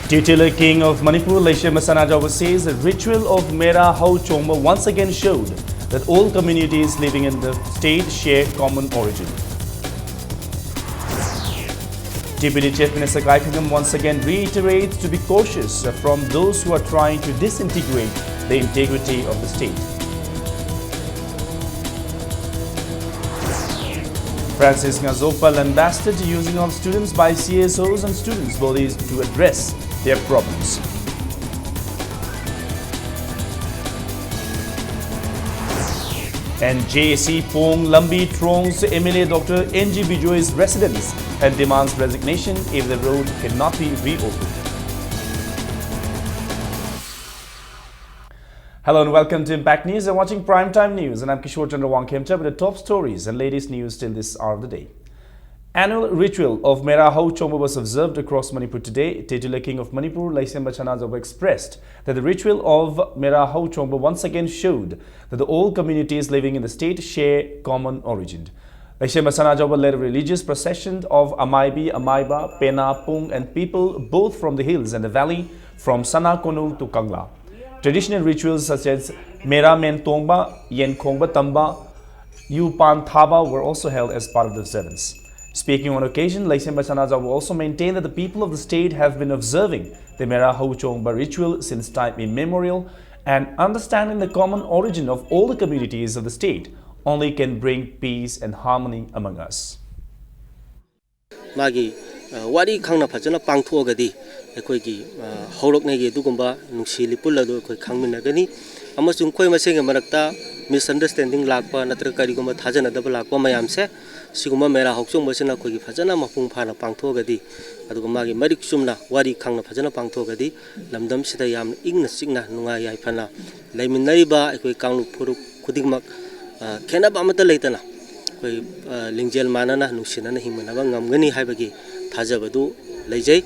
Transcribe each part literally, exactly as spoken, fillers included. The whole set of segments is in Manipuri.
Titular King of Manipur, Leishemba Sanajaoba, says the ritual of Mera Hao Chongba once again showed that all communities living in the state share common origin. Deputy Chief Minister Gai Khangam once again reiterates to be cautious from those who are trying to disintegrate the integrity of the state. Francis Ngazokba lambasted using of students by C S Os and students bodies to address their problems. And J A C Pong Lambi throngs M L A Doctor N G Bijoy's residence and demands resignation if the road cannot be reopened. Hello and welcome to Impact News. You're watching Primetime News, and I'm Kishore Chandra Wangkhemcha with the top stories and latest news till this hour of the day. Annual ritual of Mera Hao Chongba was observed across Manipur today. Titular King of Manipur, Leishemba Sanajaoba, expressed that the ritual of Mera Hao Chongba once again showed that all communities living in the state share common origin. Leishemba Sanajaoba led a religious procession of Amaibi, Amaiba, Pena, Pung, and people, both from the hills and the valley, from Sana Konung to Kangla. Traditional rituals such as Mera Men Tongba, Yen Khongba Tamba, Yu Pan Thaba were also held as part of the observance. Speaking on occasion, Leishemba Sanajaoba also maintained that the people of the state have been observing the Mera Hao Chongba ritual since time immemorial, and understanding the common origin of all the communities of the state only can bring peace and harmony among us. ꯃꯥꯒꯤ ꯑ, ꯋꯥꯔꯤ ꯈꯪꯅ ꯐꯖꯅ ꯄꯥꯡꯊꯣꯛꯑꯒꯗꯤ ꯑꯩꯈꯣꯏꯒꯤ ꯑ, ꯍꯧꯔꯛꯅꯩꯒꯤ ꯑꯗꯨꯒꯨꯝꯕ ꯅꯨꯡꯁꯤ ꯂꯤꯄꯨꯜ ꯑꯗꯨ ꯑꯩꯈꯣꯏ ꯈꯪꯃꯤꯟꯅꯒꯅꯤ꯫ ꯑꯃꯁꯨꯡ ꯑꯩꯈꯣꯏ ꯃꯁꯦꯟꯒꯤ ꯃꯔꯛꯇ ꯃꯤꯁꯑꯟꯗꯔꯁꯇꯦꯟꯗꯤꯡ ꯂꯥꯛꯄ ꯅꯠꯇ꯭ꯔꯒ ꯀꯔꯤꯒꯨꯝꯕ ꯊꯥꯖꯅꯗꯕ ꯂꯥꯛꯄ ꯃꯌꯥꯝꯁꯦ, ꯁꯤꯒꯨꯝꯕ ꯃꯦꯔꯥ ꯍꯧꯆꯣꯡꯕꯁꯤꯅ ꯑꯩꯈꯣꯏꯒꯤ ꯐꯖꯅ ꯃꯄꯨꯡ ꯐꯥꯅ ꯄꯥꯡꯊꯣꯛꯑꯒꯗꯤ, ꯑꯗꯨꯒ ꯃꯥꯒꯤ ꯃꯔꯤꯛ ꯆꯨꯝꯅ ꯋꯥꯔꯤ ꯈꯪꯅ ꯐꯖꯅ ꯄꯥꯡꯊꯣꯛꯑꯒꯗꯤ, ꯂꯝꯗꯝꯁꯤꯗ ꯌꯥꯝꯅ ꯏꯪꯅ ꯆꯤꯛꯅ ꯅꯨꯡꯉꯥꯏ ꯌꯥꯏꯐꯅ ꯂꯩꯃꯤꯟꯅꯔꯤꯕ ꯑꯩꯈꯣꯏ ꯀꯥꯡꯂꯨꯞ ꯐꯨꯔꯨꯞ ꯈꯨꯗꯤꯡꯃꯛ ꯑ, ꯈꯦꯠꯅꯕ ꯑꯃꯠꯇ ꯂꯩꯇꯅ ꯑꯩꯈꯣꯏ ꯑ, ꯂꯤꯡꯖꯦꯜ ꯃꯥꯟꯅꯅ ꯅꯨꯡꯁꯤꯅꯅ ꯍꯤꯡꯃꯤꯟꯅꯕ ꯉꯝꯒꯅꯤ ꯍꯥꯏꯕꯒꯤ ꯊꯥꯖꯕꯗꯨ ꯂꯩꯖꯩ꯫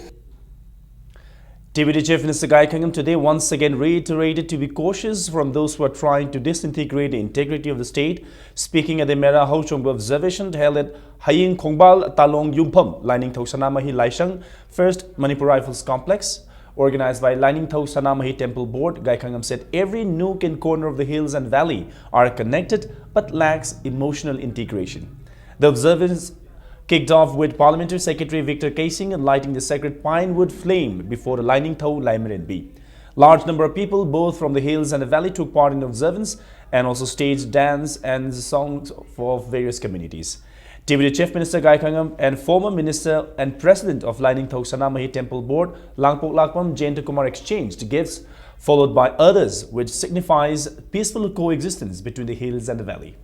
Deputy Chief Minister Gai Khangam today once again reiterated to be cautious from those who are trying to disintegrate the integrity of the state. Speaking at the Mera Hao Chongba observation held at Haying Khongbal Talong Yumpham, Lainingthou Sanamahi Laishang, First Manipur Rifles Complex, Organized by Lainingthou Sanamahi Temple Board, Gaikhangam said every nook and corner of the hills and valley are connected but lacks emotional integration. The observance kicked off with Parliamentary Secretary Victor Keishing lighting the sacred pine wood flame before the Lainingthou Laimarenbi. Large number of people, both from the hills and the valley, took part in the observance and also staged dance and songs for various communities. Deputy Chief Minister Gaikhangam and former Minister and President of Lainingthou Sanamahi Temple Board, Langpok Lakpam Jayantakumar, exchanged gifts, followed by others, which signifies peaceful coexistence between the hills and the valley.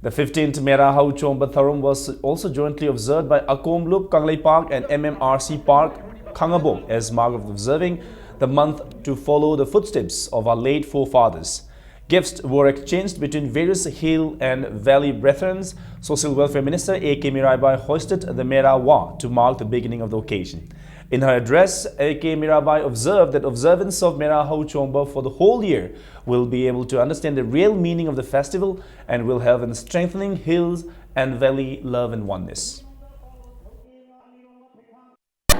The fifteenth Mera Hauchomba Tharum was also jointly observed by Akomlup Kangleipak and M M R C Park Khangabok as mark of observing the month to follow the footsteps of our late forefathers. Gifts were exchanged between various hill and valley brethren. Social Welfare Minister A K Miraibai hoisted the Mera Wa to mark the beginning of the occasion. In her address, A K Miraibai observed that observance of Mera Hauchomba for the whole year will be able to understand the real meaning of the festival and will help in strengthening hills and valley love and oneness.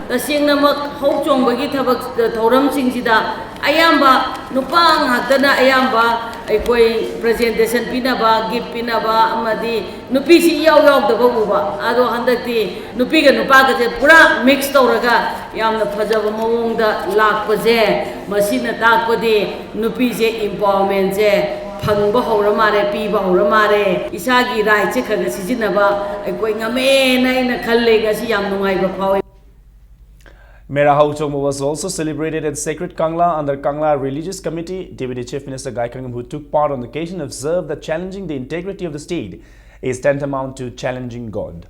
ꯇꯁꯦꯡꯅꯃꯛ ꯍꯧ ꯆꯣꯡꯕꯒꯤ ꯊꯕꯛ ꯊꯧꯔꯝꯁꯤꯡꯁꯤꯗ ꯑꯌꯥꯝꯕ ꯅꯨꯄꯥ ꯉꯥꯛꯇꯅ ꯑꯌꯥꯝꯕ ꯑꯩꯈꯣꯏ ꯄ꯭ꯔꯖꯦꯟꯇꯦꯁꯟ ꯄꯤꯅꯕ, ꯒꯤꯐ ꯄꯤꯅꯕ ꯑꯃꯗꯤ ꯅꯨꯄꯤꯁꯤ ꯏꯌꯥꯎ ꯌꯥꯎꯗꯕ ꯎꯕ꯫ ꯑꯗꯣ ꯍꯟꯗꯛꯇꯤ ꯅꯨꯄꯤꯒ ꯅꯨꯄꯥꯒꯁꯦ ꯄꯨꯔꯥ ꯃꯤꯛꯁ ꯇꯧꯔꯒ ꯌꯥꯝꯅ ꯐꯖꯕ ꯃꯑꯣꯡꯗ ꯂꯥꯛꯄꯁꯦ, ꯃꯁꯤꯅ ꯇꯥꯛꯄꯗꯤ ꯅꯨꯄꯤꯁꯦ ꯏꯝꯄꯥꯋꯔꯃꯦꯟꯁꯦ ꯐꯪꯕ ꯍꯧꯔ ꯃꯥꯜꯂꯦ, ꯄꯤꯕ ꯍꯧꯔ ꯃꯥꯜꯂꯦ꯫ ꯏꯁꯥꯒꯤ ꯔꯥꯏꯠꯁꯦ ꯈꯔ ꯈꯔ ꯁꯤꯖꯤꯟꯅꯕ ꯑꯩꯈꯣꯏ ꯉꯝꯃꯦꯅ ꯑꯩꯅ ꯈꯜꯂꯦ꯫ ꯉꯁꯤ ꯌꯥꯝ ꯅꯨꯡꯉꯥꯏꯕ ꯐꯥꯎꯏ꯫ Mera Hauchomba was also celebrated at Sacred Kangla under Kangla Religious Committee. Deputy Chief Minister Gaikhangam, who took part on the occasion, observed that challenging the integrity of the state is tantamount to challenging God.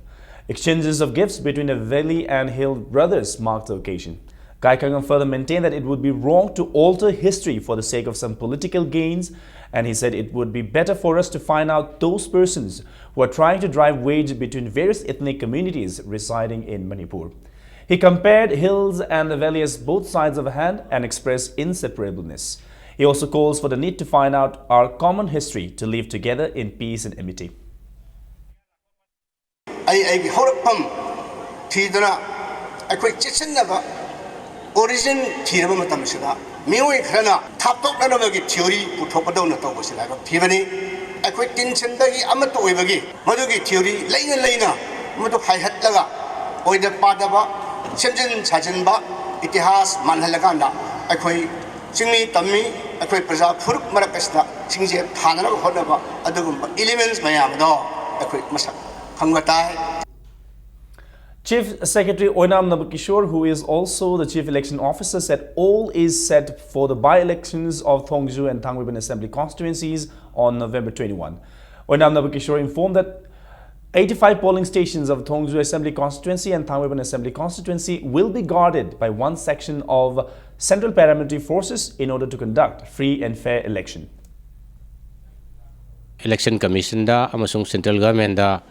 Exchanges of gifts between the valley and hill brothers marked the occasion. Gaikhangam further maintained that it would be wrong to alter history for the sake of some political gains, and he said it would be better for us to find out those persons who are trying to drive wedge between various ethnic communities residing in Manipur. He compared hills and the valley as both sides of a hand and expressed inseparableness. He also calls for the need to find out our common history to live together in peace and amity. ꯑꯩ ꯑꯩꯒꯤ ꯍꯧꯔꯛꯐꯝ ꯊꯤꯗꯨꯅ ꯑꯩꯈꯣꯏ ꯆꯦꯠꯁꯤꯟꯅꯕ ꯑꯣꯔꯤꯖꯤꯟ ꯊꯤꯔꯕ ꯃꯇꯝꯁꯤꯗ, ꯃꯤꯑꯣꯏ ꯈꯔꯅ ꯊꯥꯞꯇꯣꯛꯅꯅꯕꯒꯤ ꯊꯤꯑꯣꯔꯤ ꯄꯨꯊꯣꯛꯄꯗꯧꯅ ꯇꯧꯕꯁꯤ ꯂꯥꯏꯕꯛ ꯊꯤꯕꯅꯤ꯫ ꯑꯩꯈꯣꯏ ꯇꯤꯟꯁꯤꯟꯕꯒꯤ ꯑꯃꯠꯇ ꯑꯣꯏꯕꯒꯤ ꯃꯗꯨꯒꯤ ꯊꯤꯑꯣꯔꯤ ꯂꯩꯅ ꯂꯩꯅ ꯃꯗꯨ ꯍꯥꯏꯍꯠꯂꯒ ꯑꯣꯏꯗ ꯄꯥꯗꯕ ꯁꯦꯝꯖꯤꯟ ꯁꯥꯖꯤꯟꯕ ꯏꯇꯤꯍꯥꯁ ꯃꯥꯟꯍꯜꯂꯀꯥꯟꯗ ꯑꯩꯈꯣꯏ ꯆꯤꯡꯃꯤ ꯇꯝꯃꯤ, ꯑꯩꯈꯣꯏ ꯄ꯭ꯔꯖꯥ ꯐꯨꯔꯨꯞ ꯃꯔꯛ ꯑꯁꯤꯗ ꯆꯤꯡꯖꯦꯜ ꯊꯥꯅꯅꯕ ꯍꯣꯠꯅꯕ ꯑꯗꯨꯒꯨꯝꯕ ꯏꯂꯤꯃꯦꯟꯁ ꯃꯌꯥꯝ ꯑꯗꯣ ꯑꯩꯈꯣꯏ ꯃꯁꯛ ꯈꯪꯕ ꯇꯥꯏ꯫ Chief Secretary Oinam Nabakishore, who is also the Chief Election Officer, said all is set for the by-elections of Thongju and Thangwiban Assembly constituencies on November twenty-one. Oinam Nabakishore informed that eighty-five polling stations of Thongju Assembly Constituency and Thangwiban Assembly Constituency will be guarded by one section of Central Paramilitary Forces in order to conduct free and fair election. Election Commissionꯗ ꯑꯃꯁꯨꯡ Central Governmentꯗ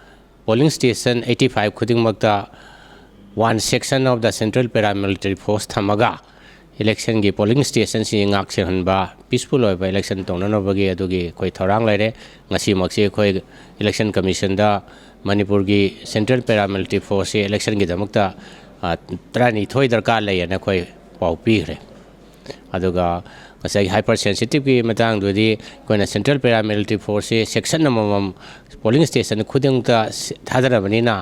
polling station eighty five ꯈꯨꯗꯤꯡꯃꯛꯇ one section of the Central Paramilitary Force ꯊꯝꯃꯒ electionꯒꯤ polling stationꯁꯤ ꯉꯥꯛ ꯁꯦꯟꯍꯟꯕ, peaceful ꯑꯣꯏꯕ election ꯇꯧꯅꯅꯕꯒꯤ ꯑꯗꯨꯒꯤ ꯑꯩꯈꯣꯏ ꯊꯧꯔꯥꯡ ꯂꯩꯔꯦ꯫ ꯉꯁꯤꯃꯛꯁꯤ ꯑꯩꯈꯣꯏ Election Commissionꯗ ꯃꯅꯤꯄꯨꯔꯒꯤ Central Paramilitary Forceꯁꯤ electionꯒꯤꯗꯃꯛꯇ ꯇꯔꯥꯅꯤꯊꯣꯏ ꯗꯔꯀꯥꯔ ꯂꯩꯌꯦꯅ ꯑꯩꯈꯣꯏ ꯄꯥꯎ ꯄꯤꯈ꯭ꯔꯦ꯫ ꯑꯗꯨꯒ ꯉꯁꯥꯏꯒꯤ hyper sensitiveꯀꯤ ꯃꯇꯥꯡꯗꯨꯗꯤ ꯑꯩꯈꯣꯏꯅ Central Paramilitary Forceꯁꯤ section ꯑꯃꯃꯝ polling station ꯈꯨꯗꯤꯡꯃꯛꯇ ꯊꯥꯗꯔꯕꯅꯤꯅ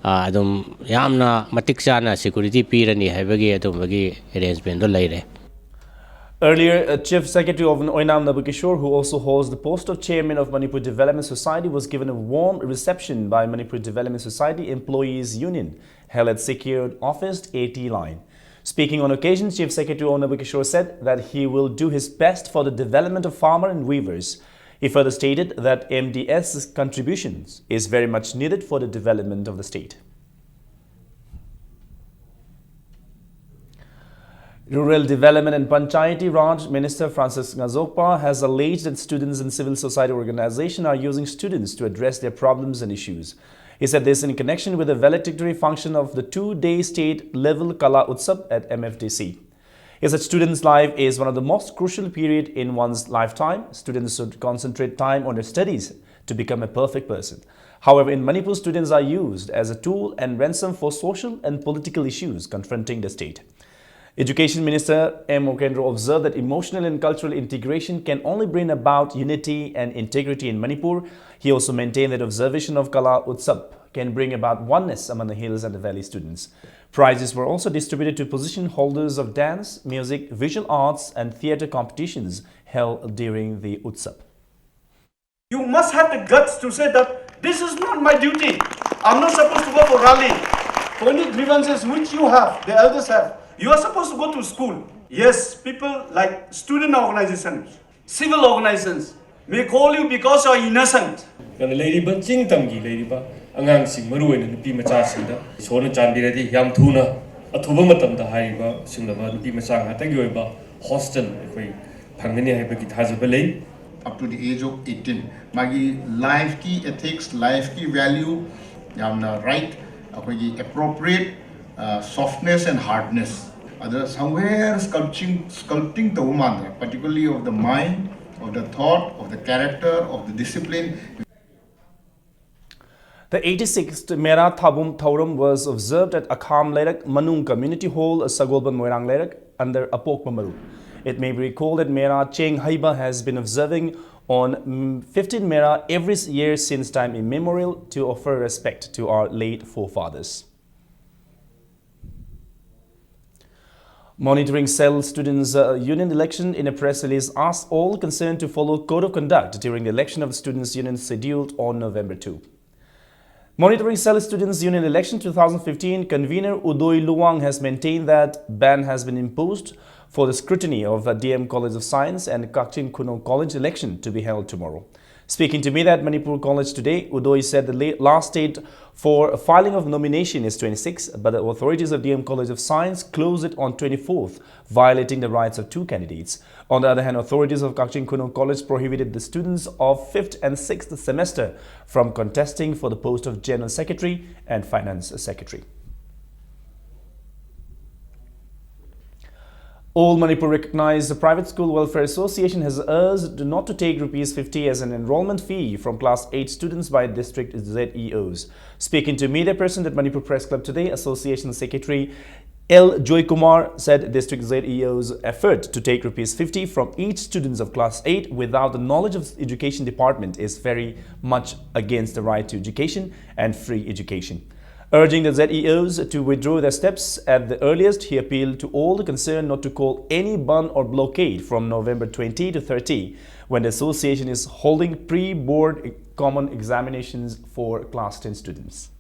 ꯑꯗꯨꯝ ꯌꯥꯝꯅ ꯃꯇꯤꯛ ꯆꯥꯅ security ꯄꯤꯔꯅꯤ ꯍꯥꯏꯕꯒꯤ ꯑꯗꯨꯝꯕꯒꯤ arrangementꯗꯣ ꯂꯩꯔꯦ꯫ Earlier, uh, Chief Secretary Oinam Nabakishore, who also holds the post of Chairman of Manipur Development Society, was given a warm reception by Manipur Development Society Employees Union, held at Secured Office, A T Line. Speaking on occasion, Chief Secretary Oinam Nabakishore said that he will do his best for the development of farmer and weavers. He further stated that M D S's contributions is very much needed for the development of the state. Rural Development and Panchayati Raj Minister Francis Ngazokba has alleged that students and civil society organizations are using students to address their problems and issues. He said this in connection with the valedictory function of the two-day state-level Kala Utsav at M F D C. He said students' life is one of the most crucial period in one's lifetime. Students should concentrate time on their studies to become a perfect person. However, in Manipur, students are used as a tool and ransom for social and political issues confronting the state. Education Minister M Okendro observed that emotional and cultural integration can only bring about unity and integrity in Manipur. He also maintained that observation of Kala Utsav can bring about oneness among the hills and the valley students. Prizes were also distributed to position holders of dance, music, visual arts, and theatre competitions held during the Utsav. You must have the guts to say that this is not my duty. I'm not supposed to go for rally. For any grievances which you have, the elders have, you are supposed to go to school. Yes, people like student organizations, civil organizations may call you because you are innocent. ꯑꯗꯨꯅ ꯂꯩꯔꯤꯕ ꯆꯤꯡ ꯇꯝꯒꯤ ꯂꯩꯔꯤꯕ ꯑꯉꯥꯡꯁꯤꯡ, ꯃꯔꯨꯑꯣꯏꯅ ꯅꯨꯄꯤ ꯃꯆꯥꯁꯤꯡꯗ ꯏꯁꯣꯔꯅ ꯆꯥꯟꯕꯤꯔꯗꯤ ꯌꯥꯝ ꯊꯨꯅ, ꯑꯊꯨꯕ ꯃꯇꯝꯗ ꯍꯥꯏꯔꯤꯕ ꯁꯤꯒꯨꯝꯂꯕ ꯅꯨꯄꯤ ꯃꯆꯥ ꯉꯥꯛꯇꯒꯤ ꯑꯣꯏꯕ ꯍꯣꯁꯇꯦꯜ ꯑꯩꯈꯣꯏ ꯐꯪꯒꯅꯤ ꯍꯥꯏꯕꯒꯤ ꯊꯥꯖꯕ ꯂꯩ꯫ Up to the age of eighteen, ꯃꯥꯒꯤ ꯂꯥꯏꯐꯀꯤ ethics, ꯂꯥꯏꯐꯀꯤ value, ꯌꯥꯝꯅ right, ꯑꯩꯈꯣꯏꯒꯤ appropriate softness and hardness, ꯑꯗ somewhere sculpting sculpting ꯇꯧꯕ ꯃꯥꯟꯗ꯭ꯔꯥ, particularly of the mind, of the thought, of the character, of the discipline. The eighty-sixth Mera Thabum Thauram was observed at Akham Leirak Manung Community Hall, Sagolban Moirang Leirak, under Apok Mamaru. It may be recalled that Mera Cheng Haiba has been observing on mm, fifteen Mera every year since time immemorial to offer respect to our late forefathers. Monitoring Cell Students uh, Union election in a press release asked all concerned to follow code of conduct during the election of Students Union scheduled on November two. Monitoring Cell Students Union election two thousand fifteen convener Udoy Luwang has maintained that ban has been imposed for the scrutiny of uh, D M College of Science and Kakching Khuno College election to be held tomorrow. Speaking to me at Manipur College today, Udoy said the la- last date for filing of nomination is twenty-six, but the authorities of D M College of Science closed it on twenty-fourth, violating the rights of two candidates. On the other hand, authorities of Kakching Khuno College prohibited the students of fifth and sixth semester from contesting for the post of General Secretary and Finance Secretary. All Manipur Recognized Private School Welfare Association has urged not to take rupees fifty as an enrollment fee from class eight students by district Z E Os. Speaking to media person at Manipur Press Club today, Association Secretary L Joy Kumar said district Z E Os effort to take rupees fifty from each students of class eight without the knowledge of education department is very much against the right to education and free education. Urging the Z E Os to withdraw their steps at the earliest, he appealed to all the concerned not to call any bandh or blockade from November twenty to thirty, when the association is holding pre-board common examinations for class ten students.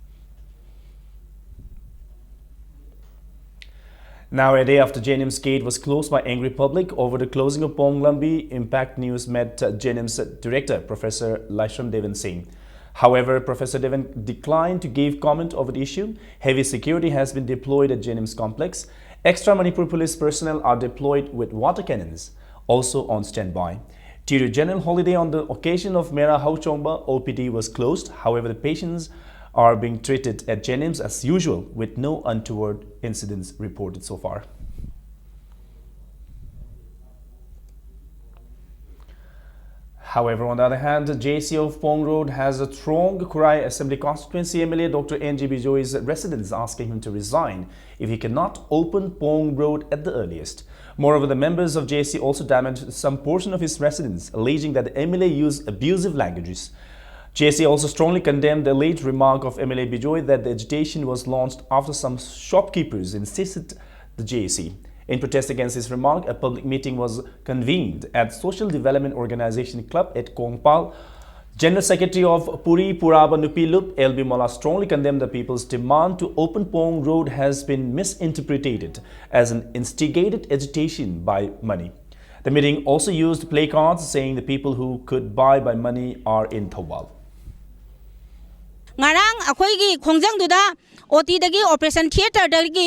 Now, a day after JNIMS gate was closed by angry public over the closing of Ponglambi, Impact News met uh, JNIMS director Professor Laishram Devan Singh. However, Professor Devan declined to give comment over the issue. Heavy security has been deployed at JNIMS complex. Extra Manipur police personnel are deployed with water cannons, also on standby. Due to general holiday on the occasion of Mera Hauchongba, O P D was closed. However, the patients are being treated at JNIMS as usual, with no untoward incidents reported so far. However, on the other hand, the J C of Pong Road has a strong Khurai Assembly Constituency M L A Doctor N G Bijoy's residents asking him to resign if he cannot open Pong Road at the earliest. Moreover, the members of J C also damaged some portion of his residence, alleging that the M L A used abusive languages. J C also strongly condemned the late remark of M L A Bijoy that the agitation was launched after some shopkeepers insisted the J C. In protest against his remark, a public meeting was convened at Social Development Organization Club at Kongpal. General Secretary of Puri Puraba Nupi Lup, L B Mola, strongly condemned the people's demand to open Pong Road has been misinterpreted as an instigated agitation by money. The meeting also used placards saying the people who could buy by money are in Thoubal. ꯉꯔꯥꯡ ꯑꯩꯈꯣꯏꯒꯤ ꯈꯣꯡꯖꯪꯗꯨꯗ ꯑꯣ ꯇꯤꯗꯒꯤ, ꯑꯣꯄꯔꯦꯁꯟ ꯊꯤꯌꯦꯇꯔꯗꯒꯤ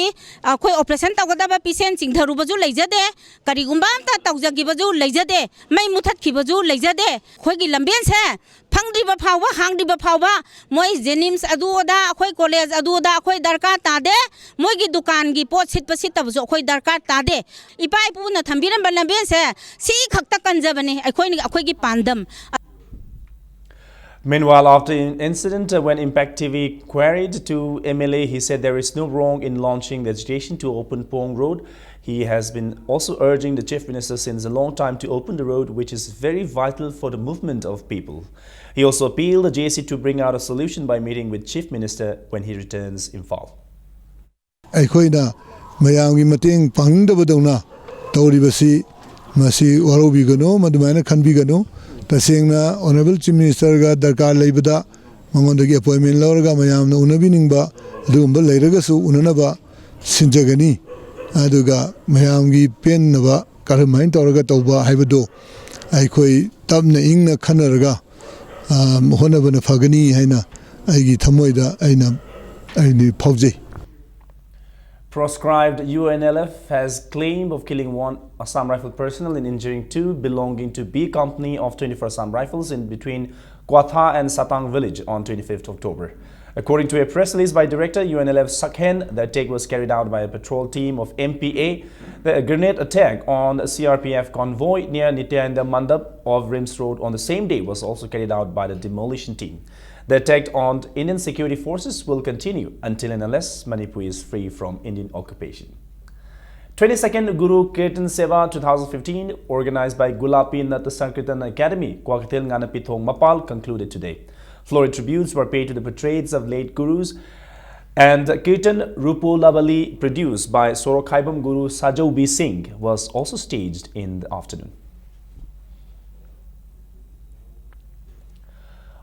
ꯑꯩꯈꯣꯏ ꯑꯣꯄꯔꯦꯁꯟ ꯇꯧꯒꯗꯕ ꯄꯦꯁꯦꯟ ꯆꯤꯡꯊꯔꯨꯕꯁꯨ ꯂꯩꯖꯗꯦ, ꯀꯔꯤꯒꯨꯝꯕ ꯑꯝꯇ ꯇꯧꯖꯈꯤꯕꯁꯨ ꯂꯩꯖꯗꯦ꯫ ꯃꯩ ꯃꯨꯊꯠꯈꯤꯕꯁꯨ ꯂꯩꯖꯗꯦ꯫ ꯑꯩꯈꯣꯏꯒꯤ ꯂꯝꯕꯦꯟꯁꯦ ꯐꯪꯗ꯭ꯔꯤꯕ ꯐꯥꯎꯕ, ꯍꯥꯡꯗ꯭ꯔꯤꯕ ꯐꯥꯎꯕ ꯃꯣꯏ ꯖꯦꯅꯤꯝꯁ ꯑꯗꯨ ꯑꯗꯥ, ꯑꯩꯈꯣꯏ ꯀꯣꯂꯦꯖ ꯑꯗꯨ ꯑꯗꯥ ꯑꯩꯈꯣꯏ ꯗꯔꯀꯥꯔ ꯇꯥꯗꯦ꯫ ꯃꯣꯏꯒꯤ ꯗꯨꯀꯥꯟꯒꯤ ꯄꯣꯠ ꯁꯤꯠꯄ ꯁꯤꯠꯇꯕꯁꯨ ꯑꯩꯈꯣꯏ ꯗꯔꯀꯥꯔ ꯇꯥꯗꯦ꯫ ꯏꯄꯥ ꯏꯄꯨꯅ ꯊꯝꯕꯤꯔꯝꯕ ꯂꯝꯕꯦꯟꯁꯦ ꯁꯤ ꯈꯛꯇ ꯀꯟꯖꯕꯅꯤ ꯑꯩꯈꯣꯏꯅ, ꯑꯩꯈꯣꯏꯒꯤ ꯄꯥꯟꯗꯝ꯫ Meanwhile, after the incident, when Impact T V queried to M L A, he said there is no wrong in launching the agitation to open Pong Road. He has been also urging the Chief Minister since a long time to open the road, which is very vital for the movement of people. He also appealed the J A C to bring out a solution by meeting with Chief Minister when he returns Imphal. ꯑꯩꯈꯣꯏꯅ ꯃꯌꯥꯝꯒꯤ ꯃꯇꯦꯡ ꯄꯥꯡꯅꯤꯡꯗꯕꯗꯧꯅ ꯇꯧꯔꯤꯕꯁꯤ, ꯃꯁꯤ ꯋꯥꯔꯧꯕꯤꯒꯅꯨ, ꯃꯗꯨꯃꯥꯏꯅ ꯈꯟꯕꯤꯒꯅꯨ꯫ ꯇꯁꯦꯡꯅ ꯑꯣꯅꯔꯦꯕꯜ ꯆꯤꯐ ꯃꯤꯅꯤꯁꯇꯔꯒ ꯗꯔꯀꯥꯔ ꯂꯩꯕꯗ ꯃꯉꯣꯟꯗꯒꯤ ꯑꯦꯄꯣꯏꯟꯃꯦꯟ ꯂꯧꯔꯒ ꯃꯌꯥꯝꯅ ꯎꯅꯕꯤꯅꯤꯡꯕ ꯑꯗꯨꯒꯨꯝꯕ ꯂꯩꯔꯒꯁꯨ ꯎꯅꯅꯕ ꯁꯤꯟꯖꯒꯅꯤ꯫ ꯑꯗꯨꯒ ꯃꯌꯥꯝꯒꯤ ꯄꯦꯟꯅꯕ ꯀꯔꯝꯍꯥꯏꯅ ꯇꯧꯔꯒ ꯇꯧꯕ ꯍꯥꯏꯕꯗꯨ ꯑꯩꯈꯣꯏ ꯇꯞꯅ ꯏꯪꯅ ꯈꯟꯅꯔꯒ, ꯑ, ꯍꯣꯠꯅꯕꯅ ꯐꯒꯅꯤ ꯍꯥꯏꯅ ꯑꯩꯒꯤ ꯊꯃꯣꯏꯗ ꯑꯩꯅ, ꯑꯩꯗꯤ ꯐꯥꯎꯖꯩ꯫ Proscribed U N L F has claim of killing one Assam Rifle personnel and injuring two belonging to B Company of twenty-four Assam Rifles in between Kwatha and Satang village on twenty-fifth October. According to a press release by Director U N L F Sakhen, the attack was carried out by a patrol team of M P A. The grenade attack on C R P F convoy near Nityananda Mandap of RIMS Road on the same day was also carried out by the demolition team. The attack on Indian security forces will continue until and unless Manipur is free from Indian occupation. Twenty-second Guru Kirtan Seva two thousand fifteen, organized by Gulapi Natya Sankirtan Academy, Kwakitil Nganapithong Mapal, concluded today. Floral tributes were paid to the portraits of late Gurus, and Kirtan Rupo Labali, produced by Sorokhaibam Guru Sajoubi Singh, was also staged in the afternoon.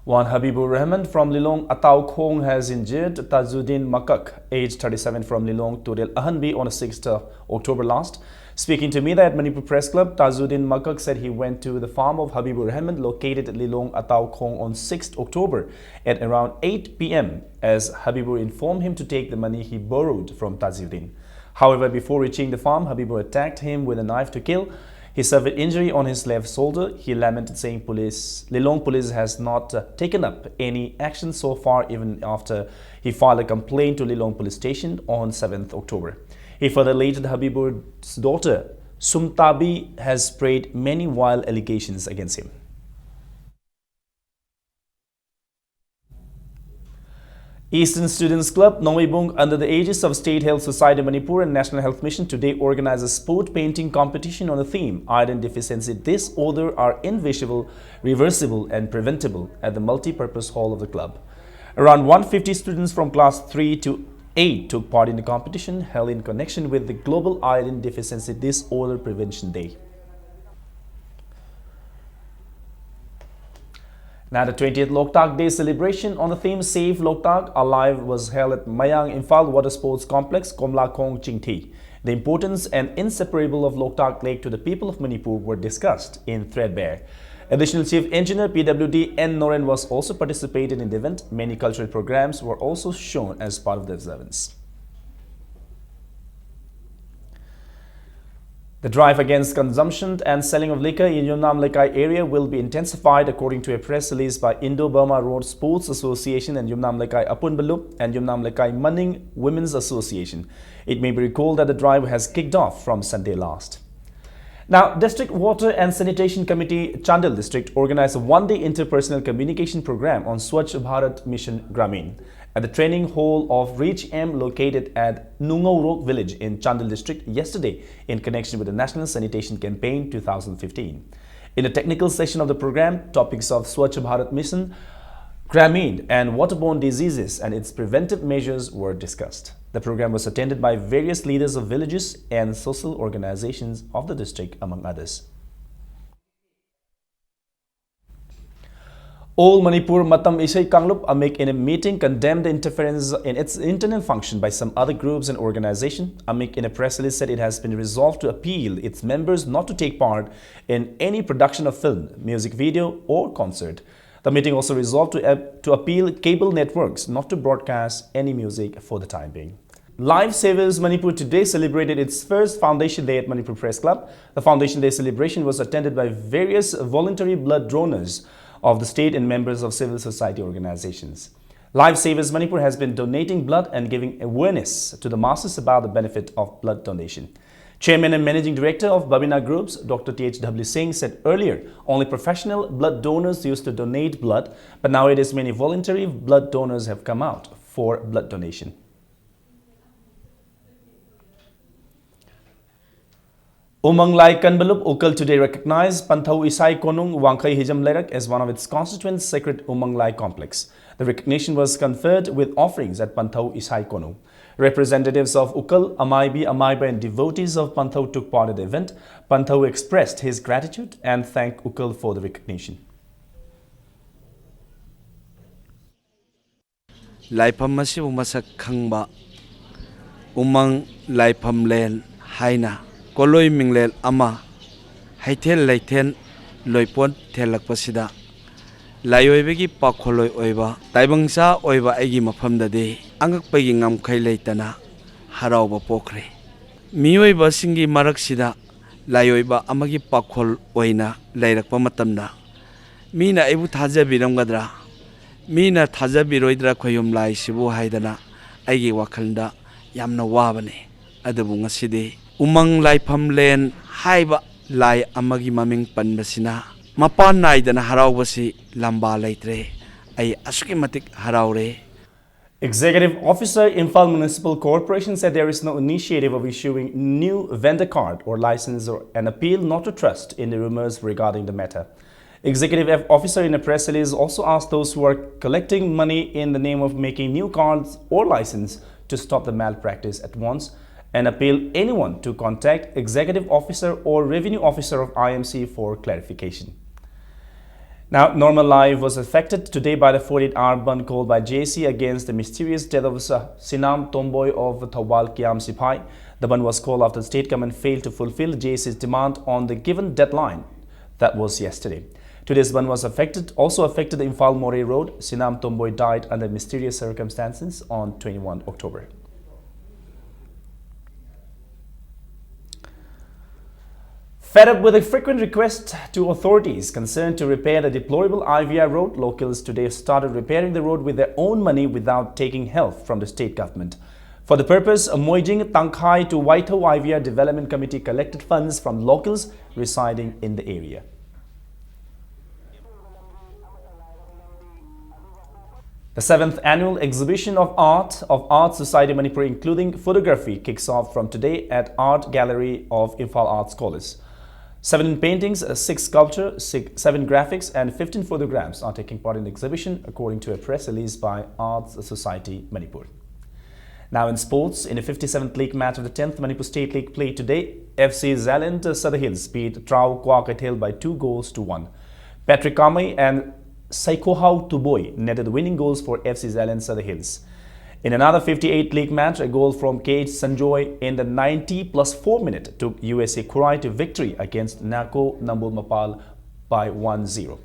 One Habibur Rahman from Lilong Ataokhong has injured Tajuddin Makak, age thirty-seven, from Lilong Turel Ahanbi on the sixth of October last. Speaking to media at Manipur Press Club, Tajuddin Makak said he went to the farm of Habibur Rahman located at Lilong Ataokhong on sixth October at around eight p m as Habibur informed him to take the money he borrowed from Tajuddin. However, before reaching the farm, Habibur attacked him with a knife to kill. He suffered injury on his left shoulder. He lamented, saying police, Lilong police has not uh, taken up any action so far, even after he filed a complaint to Lilong police station on seventh October. He further alleged Habibur's daughter, Sumtabi, has spread many vile allegations against him. Eastern Students Club, Nongbehbung, under the aegis of State Health Society Manipur and National Health Mission, today organized a sport painting competition on the theme Iron Deficiency Disorder are invisible, reversible, and preventable at the multi-purpose hall of the club. Around one fifty students from class three to eight took part in the competition held in connection with the Global Iron Deficiency Disorder Prevention Day. Now, the twentieth Loktak Day celebration on the theme Save Loktak Alive was held at Mayang Imphal Water Sports Complex, Komlakhong, Chingthi. The importance and inseparable of Loktak Lake to the people of Manipur were discussed in Threadbare. Additional Chief Engineer P W D N Noren was also participated in the event. Many cultural programs were also shown as part of the observance. The drive against consumption and selling of liquor in Yumnam Lekai area will be intensified, according to a press release by Indo-Burma Road Sports Association and Yumnam Lekai Apunbalup and Yumnam Lekai Maning Women's Association. It may be recalled that the drive has kicked off from Sunday last. Now, District Water and Sanitation Committee, Chandel District, organized a one-day interpersonal communication program on Swachh Bharat Mission Gramin at the training hall of Reach M located at Nungaurok village in Chandel district yesterday in connection with the National Sanitation Campaign two thousand fifteen. In a technical session of the program, topics of Swachh Bharat Mission, Gramin, and waterborne diseases and its preventive measures were discussed. The program was attended by various leaders of villages and social organizations of the district, among others. All Manipur Matam Isai Kanglup, AMIK, in a meeting condemned the interference in its internal function by some other groups and organization. AMIK in a press release said it has been resolved to appeal its members not to take part in any production of film, music video, or concert. The meeting also resolved to, ap- to appeal cable networks not to broadcast any music for the time being. Lifesavers Manipur today celebrated its first Foundation Day at Manipur Press Club. The Foundation Day celebration was attended by various voluntary blood donors of the state and members of civil society organizations. Lifesavers Manipur has been donating blood and giving awareness to the masses about the benefit of blood donation. Chairman and Managing Director of Babina Groups, Doctor T H W Singh, said earlier only professional blood donors used to donate blood, but nowadays many voluntary blood donors have come out for blood donation. Umang Lai Kanbalup Ukal today recognized Panthau Isai Konung Wangkhai Hijam Lerak as one of its constituent sacred Umang Lai complex. The recognition was conferred with offerings at Panthau Isai Konung. Representatives of Ukal, Amaibi, Amaiba, and devotees of Panthau took part in the event. Panthau expressed his gratitude and thanked Ukal for the recognition. ꯂꯥꯏꯐꯝ ꯑꯁꯤꯕꯨ ꯃꯁꯛ ꯈꯪꯕ ꯎꯃꯪ ꯂꯥꯏꯐꯝꯂꯦꯟ ꯍꯥꯏꯅ ꯀꯣꯂꯣꯏ ꯃꯤꯡꯂꯦꯟ ꯑꯃ ꯍꯩꯊꯦꯜ ꯂꯩꯊꯦꯜ ꯂꯣꯏꯄꯣꯠ ꯊꯦꯜꯂꯛꯄꯁꯤꯗ ꯂꯥꯏꯑꯣꯏꯕꯒꯤ ꯄꯥꯈꯣꯜꯂꯣꯏ ꯑꯣꯏꯕ ꯇꯥꯏꯕꯪꯆꯥ ꯑꯣꯏꯕ ꯑꯩꯒꯤ ꯃꯐꯝꯗꯗꯤ ꯑꯉꯛꯄꯒꯤ ꯉꯝꯈꯩ ꯂꯩꯇꯅ ꯍꯔꯥꯎꯕ ꯄꯣꯛꯈ꯭ꯔꯦ꯫ ꯃꯤꯑꯣꯏꯕꯁꯤꯡꯒꯤ ꯃꯔꯛꯁꯤꯗ ꯂꯥꯏꯑꯣꯏꯕ ꯑꯃꯒꯤ ꯄꯥꯈꯣꯜ ꯑꯣꯏꯅ ꯂꯩꯔꯛꯄ ꯃꯇꯝꯗ ꯃꯤꯅ ꯑꯩꯕꯨ ꯊꯥꯖꯕꯤꯔꯝꯒꯗ꯭ꯔꯥ, ꯃꯤꯅ ꯊꯥꯖꯕꯤꯔꯣꯏꯗ꯭ꯔꯥ ꯈꯣꯌꯨꯝ ꯂꯥꯏꯁꯤꯕꯨ ꯍꯥꯏꯗꯅ ꯑꯩꯒꯤ ꯋꯥꯈꯜꯗ ꯌꯥꯝꯅ ꯋꯥꯕꯅꯤ꯫ ꯑꯗꯨꯕꯨ ꯉꯁꯤꯗꯤ ꯎꯃꯪ ꯂꯥꯏꯐꯝꯂꯦꯟ ꯍꯥꯏꯕ ꯂꯥꯏ ꯑꯃꯒꯤ ꯃꯃꯤꯡ ꯄꯟꯕꯁꯤꯅ ꯃꯄꯥꯟ ꯅꯥꯏꯗꯅ ꯍꯔꯥꯎꯕꯁꯤ ꯂꯝꯕꯥ ꯂꯩꯇ꯭ꯔꯦ꯫ ꯑꯩ ꯑꯁꯨꯛꯀꯤ ꯃꯇꯤꯛ ꯍꯔꯥꯎꯔꯦ꯫ Executive Officer, Imphal Municipal Corporation said there is no initiative of issuing new vendor card or license or an appeal not to trust in the rumors regarding the matter. Executive F- Officer in a press release also asked those who are collecting money in the name of making new cards or license to stop the malpractice at once and appeal anyone to contact Executive Officer or Revenue Officer of I M C for clarification. Now, normal life was affected today by the forty-eight hour bandh called by J A C against the mysterious death of Sa- Sinam Tomboi of Thoubal Kiam Sipai. The bandh was called after the state government failed to fulfill J A C's demand on the given deadline. That was yesterday. Today's bandh was affected, also affected the Imphal Moreh Road. Sinam Tomboi died under mysterious circumstances on twenty-one October. Fed up with a frequent request to authorities concerned to repair the deplorable I V R road, locals today started repairing the road with their own money without taking help from the state government. For the purpose, a Moijing Tangkhai to Waitho I V R Development Committee collected funds from locals residing in the area. The seventh annual exhibition of art of Art Society Manipur, including photography, kicks off from today at Art Gallery of Imphal Arts College. Seven paintings, uh, six sculpture, six, seven graphics, and fifteen photographs are taking part in the exhibition, according to a press release by Arts Society Manipur. Now in sports, in a fifty-seventh league match of the tenth Manipur State League played today, F C Zalent Sadar Hills beat Trau Kwa Kaithel by two goals to one. Patrick Kamei and Saikohau Tuboi netted the winning goals for F C Zalent Sadar Hills. In another fifty-eighth league match, a goal from K H Sanjoy in the ninety plus four minute took U S A Khurai to victory against Nako Nambul Mapal by one zero.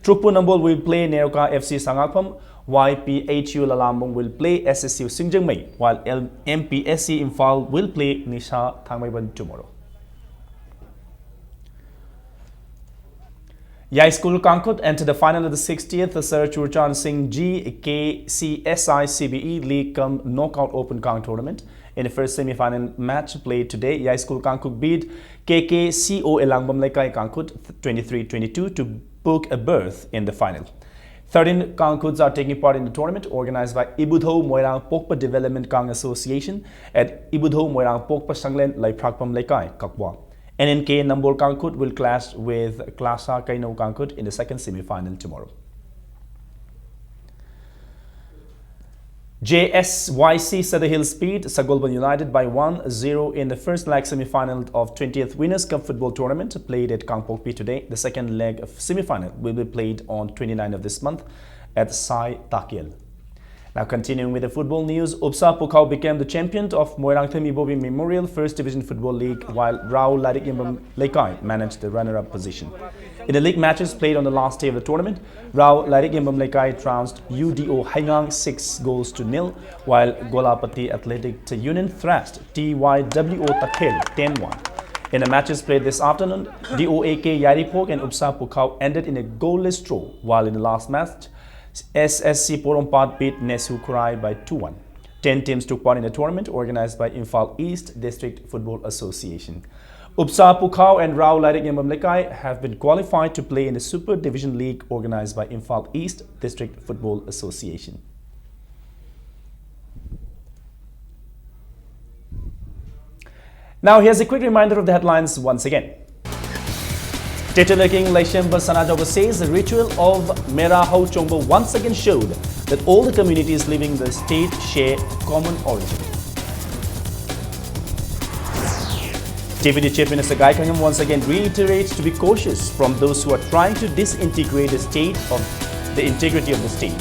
Trukpu Nambul will play Neroka F C Sangakpham, Y P H U Lalambung will play S S U Singjangmei, while L- M P S C Imphal will play Nisha Thangmeiban tomorrow. Yai School Kangkhut entered the final of the sixtieth Sir Churchan Singh Ji K C S I C B E League cum Knockout Open Kang Tournament. In the first semi-final match played today, Yai School Kangkhut beat K K C O Elangbam Lekai Kangkhut twenty-three twenty-two to book a berth in the final. Thirteen Kangkhuts are taking part in the tournament organized by Ibudho Moirang Pokpa Development Kang Association at Ibudho Moirang Pokpa Sanglen Laiprakpam Lekai, Kakwa. N N K Nambol Kangkhut will clash with Klasa Kaino Kangkhut in the second semi-final tomorrow. J S Y C Sadar Hills beat Sagolband United by one zero in the first leg semi-final of twentieth Winners' Cup football tournament played at Kangpokpi today. The second leg of semi-final will be played on twenty-ninth of this month at Sai Takyel. Now continuing with the football news, Upsa Pukhao became the champion of Moirangthem Ibobi Memorial First Division Football League, while Rao Lairik Yembam Leikai managed the runner-up position. In the league matches played on the last day of the tournament, Rao Lairik Yembam Leikai trounced U D O Haingang six goals to nil, while Golapati Athletic Union thrashed T Y W O Takhel ten one. In the matches played this afternoon, D O A K Yairipok and Upsa Pukhao ended in a goalless draw, while in the last match, S S C Porompat beat Nesu Khurai by two one. Ten teams took part in the tournament organized by Imphal East District Football Association. Upsa Pukhao and Rao Lairik Yembam Leikai have been qualified to play in the Super Division League organized by Imphal East District Football Association. Now, here's a quick reminder of the headlines once again. Tetelerking Leishemba Sanajawa says the ritual of Mera Hau Chongba once again showed that all the communities living in the state share common origin. Deputy Chief Minister Gai Khangam once again reiterates to be cautious from those who are trying to disintegrate the state of the integrity of the state.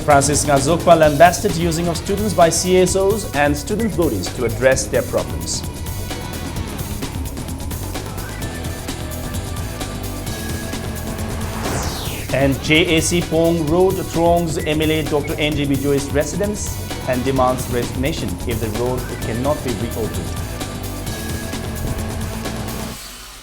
Francis Ngazokpa lambasted using of students by C S Os and student bodies to address their problems. And J A C Pong Road throngs M L A Doctor N G Bijoy's residence and demands resignation if the road cannot be reopened.